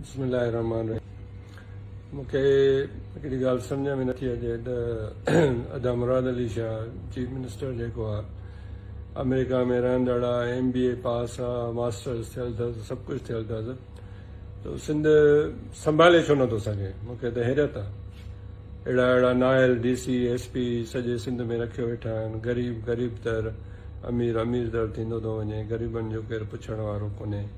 بسم الله الرحمٰن الرحيم مون کي هڪڙي ڳالهه سمجهه ۾ نٿي اچي ته ادا مراد علي شاهه چيف منسٽر جيڪو آ آمريڪا ۾ رهندڙ آ ايم بي اي پاس آ ماسٽرز ٿيل اٿس سڀ ڪجهه ٿيل اٿس ته سنڌ سنڀالي ڇو نٿو سگهي مون کي ته حيرت آ اهڙا اهڙا نااهل ڊي سي ايس پي سڄي سنڌ ۾ رکيو ويٺا آهن غريب غريب تر امير امير تر ٿيندو ٿو وڃي غريبن جو ڪير پڇڻ وارو ڪونهي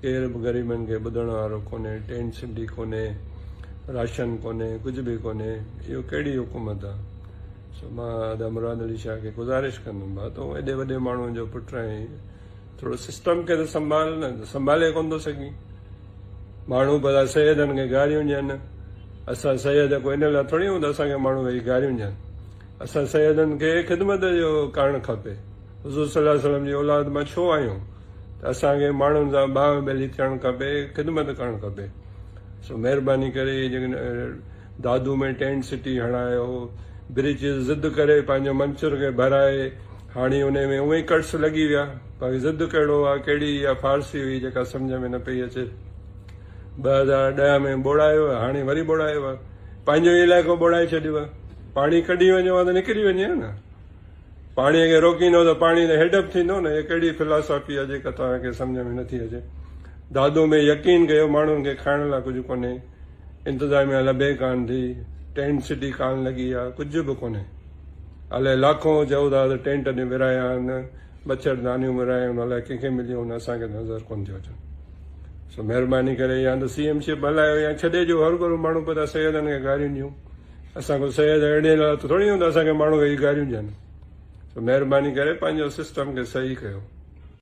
ڪير به غريبن کي ٻڌڻ وارو ڪونهي، ٽينٽ سٽي ڪونهي، راشن ڪونهي، ڪجهه به ڪونهي، اهو ڪهڙي حڪومت آ؟ سو مان ادا مراد علي شاهه کي گذارش ڪندم ڀا تون ايڏي وڏي ماڻهو جو پٽ آهين ٿورو سسٽم کي ته سنڀال نه سنڀالي ڪونه ٿو سگهين ماڻهو ڀلا سيدن کي گاريون ڏين اسان سيد ڪو ان لاء ٿوري آهيون ته اسان کي ماڻهو ويهي گاريون ڏين اسان سيدن کي خدمت جو ڪرڻ کپي حضور صلي الله عليه وسلم جي اولاد مان ڇو آهيون ته اسان کي ماڻهن سان ٻانهن ٻيلي ٿيڻ کپي، خدمت ڪرڻ کپي. سو مهرباني ڪري جيڪڏهن دادو ۾ ٽينٽ سٽي هڻايو، برج ضد ڪري پنهنجو منڇر کي ڀرائي، هاڻي انهي ۾ اونئي ڪٽس لڳي ويا، باقي ضد ڪهڙو آ، ڪهڙي اها فارسي هئي جيڪا سمجهه ۾ نه پئي اچي. 2010 ۾ ٻوڙايو هاڻي وري ٻوڙايو آ، پنهنجو ئي علائقو ٻوڙائي ڇڏيو آ، پاڻي ڪڍي وڃو ها ته نڪري وڃي ها نه. پاڻيء کي روڪيندو ته پاڻي ته هيڊ اپ ٿيندو نه، هيء ڪهڙي فلاسافي آهي جيڪا توهان کي سمجهه ۾ نٿي اچي. دادو ۾ يقين ڪيو ماڻهن کي کائڻ لاء ڪجهه ڪونهي، انتظاميا لڀي ڪانه ٿي، ٽينٽ سٽي ڪانه لڳي آهي، ڪجهه به ڪونهي. الائي لاکون چئو ٿا ته ٽينٽ ڏي ورهايا آهن، مڇر دانيون ورهايون آهن، الائي ڪنهن کي مليون آهن، اسان کي ته نظر ڪونه ٿيون اچن. سو مهرباني ڪري يا ته سي ايم شپ هلايو يا ڇڏي ڏيو، هروڀرو ماڻهو پيا ٿا سيدن کي گاريون ڏيون. اسان ڪو سيد اهڙي لاء ته ٿوري هوندا اسان کي ماڻهو ويهي گاريون ڏين. سو مهرباني ڪري پنهنجو سسٽم کي صحيح ڪيو.